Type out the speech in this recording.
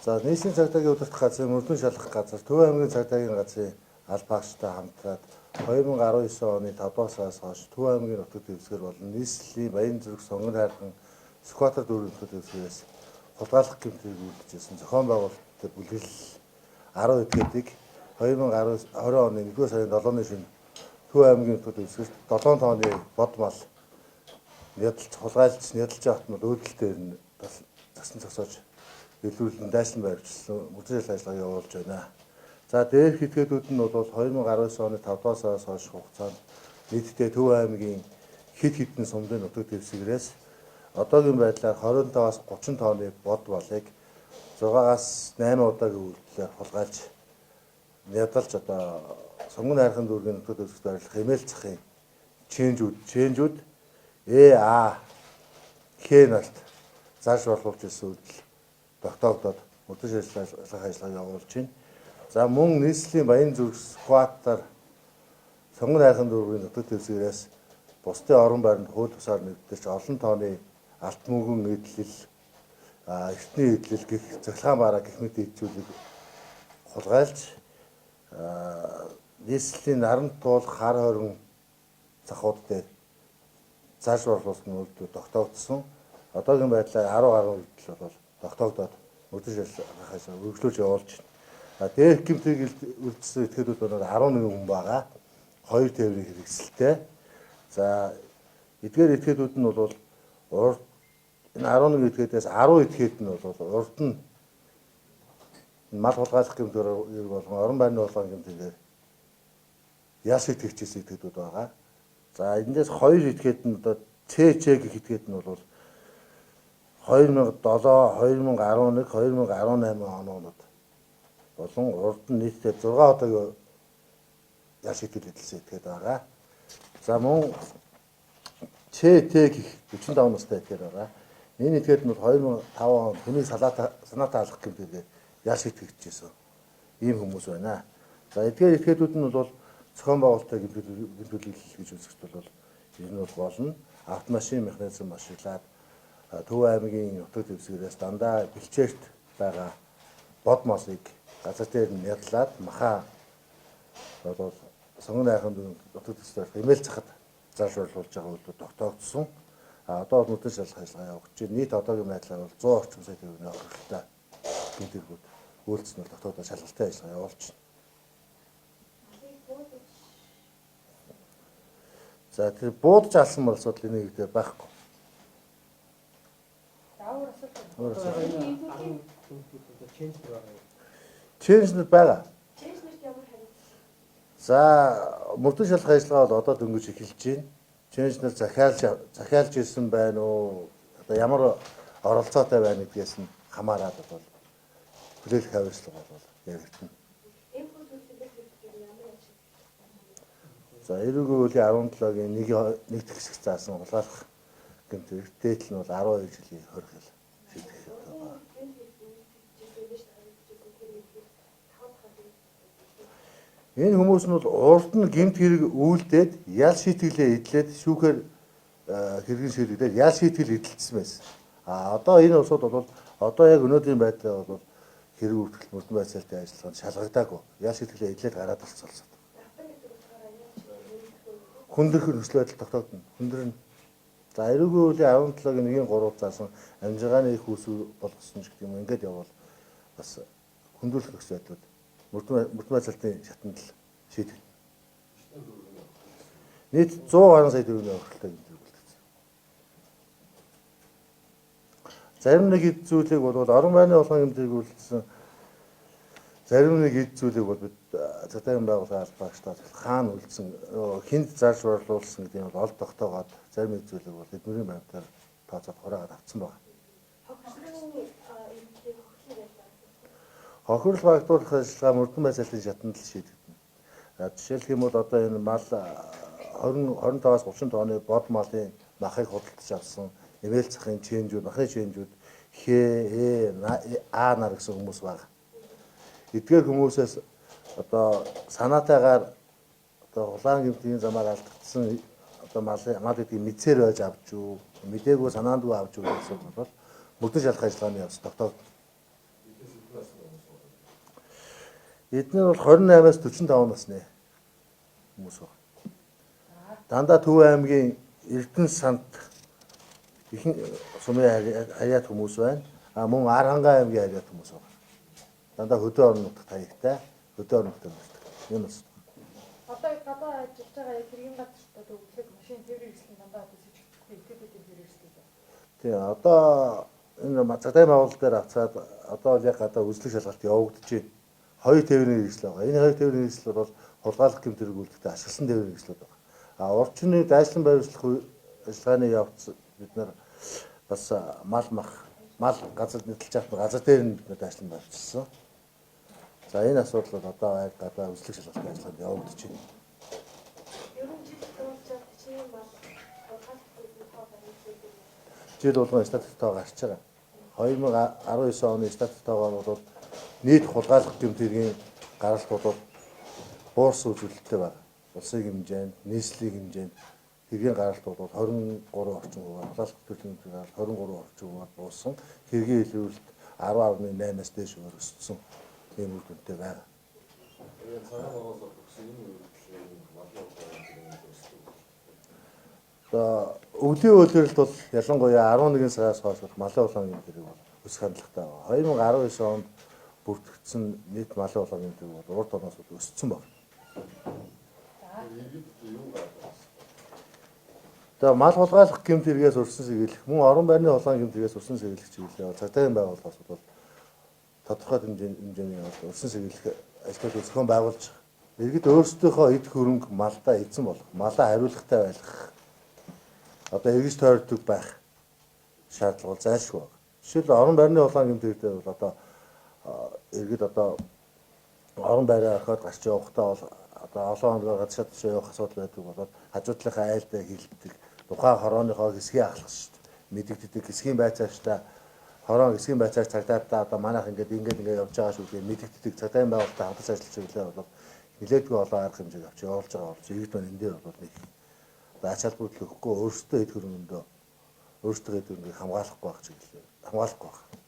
За, нийслэлийн цагдаагийн удирдах газрын мөрдөн шалгах газар Төв аймгийн цагдаагийн газрын албаагчтай хамтраад 2019 оны 5 дугаар сараас хойш Төв аймгийн нутаг дэвсгэр болон нийслэлийн Баянзүрэг, Сонгон хайрхан, Сүхбаатар дүүргийн нутаг дэвсгэрээс хулгайлах гэмт хэрэг үйлдэж зохион байгуулалтад бүлэглэл 10 этгээдийг 2020 оны 1-р сарын 7-ны шөнө Төв аймгийн нутаг дэвсгэрт 7 тонны бод мал ядалж хулгайлж ядалж явахт нь өөдөлтөөр нь засан зогсоож илрүүлэн дайсан барьжсан мөрдөн ажиллагаа явуулж байна. За, дээрх этгээдүүд нь бол 2019 оны 5 дугаар сараас хойш хугацаанд нийтдээ Төв аймгийн хэд хэдэн сумдын нутаг дэвсгэрээс одоогийн байдлаар 25-аас 30 тонны бод балыг 6-аас 8 удаагийн үйлдэлээр хулгайлж ядалж одоо Сонгон найрхан дүүргийн нутаг дэвсгэрт байрлах хэмээл захын чэнжүүд Э А Х нарт зааш борлуулж ирсэн үйлдэл тогтоогдоод мөрдөн шалгах ажиллагаа явуулж байна. За, мөн нийслэлийн Баянзүрэг, Сүхбаатар, Сонгон найрхан дүүргийн нутаг дэвсгэрээс бусдын орон байранд хууль бусаар нэгдэж олон тооны алт мөнгөн эдлэл, эртний эдлэл гэх цахилгаан бараа гэх мэт эд зүйлийг хулгайлж нийслэлийн Наран туул, хар хорин захууд дээр зааш борлуулсан үйлдэл тогтоогдсон. Одоогийн байдлаар 10 гаруй үйлдэл бол тогтоогдоод мөрдөн шалгах ажиллагаа үргэлжлүүлж явуулж байна. Дээрх гэмтийг үлдсэн этгээдүүд бол 11 хүн байгаа. 2 тээврийн хэрэгсэлтэй. За, эдгээр этгээдүүд нь бол урд энэ 11 этгээдээс 10 этгээд нь бол урд нь мал хулгайлах гэмт хэрэг болгон орон байрны хулгайн гэмт хэрэгээр ял шийтгэгчээс этгээдүүд байгаа. За, эндээс 2 этгээд нь одоо ЦЧ гэх этгээд нь бол 2007, 2011, 2018 онууд болон урд нь нийтдээ 6 удаагийн ял шийтгэл эдэлсэн этгээд байгаа. За, мөн ЧТ гэх 45 настай этгээд байгаа. Энэ этгээд нь бол 2005 онд хүний санаатай алах гэмт хэрэгээр ял шийтгэгчээсэн ийм хүмүүс байна. За, эдгээр этгээдүүд нь бол зохион байгуулалттай гэмт хүлээлэл гэж үзэхэд бол энэ бол болно. Автомашин механизм ашиглаад Төв аймгийн нутаг дэвсгэрээс дандаа бэлчээрт байгаа бод мосыг газар дээр нь ядлаад маха бол Сонгон найрхан нутаг дэвсгэрт эмээл захад зааш борлуулж байгаа үйлдэл тогтоогдсон. А одоо бол мөрдөн шалгах ажиллагаа явагдаж байна. Нийт одоогийн байдлаар бол 100 орчим сая төгрөгийн хохирлолтой гэмт хэрэгүүд үйлдэл нь тогтоогдоод шалгалтын ажиллагаа явуулж байна. За, тэр буудаж алсан бол асуудал энэ гэдэг байхгүй. Чэнжнэр байгаа. Чэнжнэрт ямар хариу? За, мөрдөн шалгах ажиллагаа бол одоо дөнгөж эхэлж байна. Чэнжнэр захиалж ирсэн байна уу? Одоо ямар оролцоотой байна гэдгээс нь хамаарат бол хүлээлт хариуцлага бол яригдана. За, эрүүгийн хуулийн 17-гийн 1 хэсэг заасан хулгайлах гэмт хэрэг дээдл нь бол 12 жилийн хорих хэл шийдэх хэрэгтэй байна. Энэ хүмүүс нь бол урд нь гэмт хэрэг үйлдээд ял шийтгэлээ эдлээд шүүхээр хэргэн шийдэгдээд ял шийтгэл эдэлсэн байсан. А одоо энэ улсууд бол одоо яг өнөөдрийн байдлаар бол хэрэг үйлдэл мөрдөн байцаалтын ажиллагаанд шалгагдаагүй. Ял шийтгэлээ эдлээд гараад болсон. Хүндрэх нөхцөл байдал тогтоогдно. Хүндрэн. За, эрүүгийн хуулийн 17-гийн 1-ийн 3 заасан амжиргааны их үүсвэр болгосон ч гэдэг юм ингээд явбал бас хүндрүүлэх нөхцөл байдлууд мөрдөн байцаалтын шатанд л шийдэгдэнэ. Нийт 100 гаруй сая төгрөгийн хохирлтой гэмт хэрэг үлдсэн. Зарим нэг эд зүйлийг бол орон байрны хулгайн гэмт хэрэг үлдсэн. Зарим нэг эд зүйлийг бол бид цагдаагийн байгууллагын албаагчдаар хаана үлдсэн, хүнд зарж борлуулсан гэдэг нь бол ол тогтоогоод зарим эд зүйлийг бол эдмэрийн байдлаар тооцоод хураагаад авцсан байна. Хохирол багтуулах ажиллагаа мөрдөн байцаалтын шатанд л шийдэгдэнэ. Жишээлх юм бол одоо энэ мал 20 25-аас 30 тонны бод малын махыг худалдаж авсан эмээл захын чэнжүүд, махны чэнжүүд Х, Э, А нар гэсэн хүмүүс байна. Эдгээр хүмүүсээс одоо санаатайгаар одоо улаан гэмтийн замаар алдагдсан одоо мал гэдгийг мэдсээр байж авч юу, мдээгүй санаандгүй авч юу гэсэн бол мөрдөн шалах ажиллагааны явц тогтоогдно. Эдгээр бол 28-аас 45 насны хүмүүс байна. Дандаа Төв аймгийн Эрдэнэ санд ихэнх сумын харьяат хүмүүс байна. А мөн Архангай аймгийн харьяат хүмүүс байна. Дандаа хөдөө орон нутагт хаягтай, хөдөө орон нутагт амьдардаг. Энэ бас. Одоо гадаа ажиллаж байгаа яг хэргийн газарт одоо өглөөг машин тээврийн хэрэгсэл дандаа одоо сэжигдэхгүй итгэдэг тээврийн хэрэгсэл үү? Тийм, одоо энэ цагдаагийн байгууллага дээр авцаад одоо бол яг гадаа үзлэг шалгалт явагдаж байна. Хоёр тээврийн хэрэгсэл байгаа. Энэ хоёр тээврийн хэрэгсэл бол хулгайлах гэмт хэрэг үйлдэхдээ ашигласан тээврийн хэрэгслүүд байгаа. А урчны дайчлан баримтлах ажиллагааны явц бид нар бас мал мах мал газар нийтлж явах газар дээр нь бид нар дайчлан баримталсан. За энэ асуудал бол одоо яг гадаа үзлэг шалгалтын ажиллагаанд явагдаж байна. Ер нь жил дуусчаад чиний мал хулгайлах гэдэг тоо баримтлагддаг. Жил болгон статистик тоо гарч байгаа. 2019 оны статистик тоогоор бол нийт хулгайлах гэмт хэргийн гаралт бол буурсан үзүүлэлттэй байна. Улсын хэмжээнд, нийслэлийн хэмжээнд хэргийн гаралт бол 23 орчим хувиар, хулгайлах төрлийн гэмт гаралт 23 орчим хувиар буурсан. Хэргийн илрүүлэлт 10.8-аас дээш хувиар өссөн ийм үр дүнтэй байна. Одоо өвлийн улиралд бол ялангуяа 11 сараас хойш малын улаан гэмт хэрэг бол өсөх хандлагатай байна. 2019 онд бүртгэгдсэн нийт малын улаан гэмт хэрэг бол урд оноос бол өссөн байна. За мал хулгайлах гэмт хэрэгээс урьдчилан сэргийлэх, мөн орон байрны улаан гэмт хэрэгээс урьдчилан сэргийлэх чиглэлээр бол цагдаагийн байгууллагаас бол тодорхой хэмжээний урьдчилан сэргийлэх ажлыг зохион байгуулж иргэд өөрсдийнхөө эд хөрөнгө малдаа эзэн болох, малаа хариуцлагатай байх, одоо эргэж тойрдог байх шаардлага бол зайлшгүй байна. Жишээлбэл орон байрны улаан гэмт хэрэг дээр бол одоо иргэд одоо орон байраа орхиод гарч явахдаа бол одоо олон хоногоор гадагшаа тийшээ явах асуудал байдаг болоод хажуу талынхаа айлдаа хилддэг, тухайн хорооныхоо хэсгийн ахлах шүү дээ. Мэдэгддэг хэсгийн байцаачтай хорон хэсгийн байцаач цагдаатай одоо манайх ингээд ингээд ингээд явж байгаа шүү дээ мэдэгддэг. Цагдаагийн байгууллагатай хамтарч ажиллаж байглаа бол нэлээдгүй олон арга хэмжээг авч явуулж байгаа болж иргэд маань энэ дээр бол нэг одоо ач холбогдол өгөхгүй өөрсдөө эд хөрөнгөндөө өөрсдөө эд хөрөнгийг хамгаалахгүй байх чиглэлээр хамгаалахгүй байх.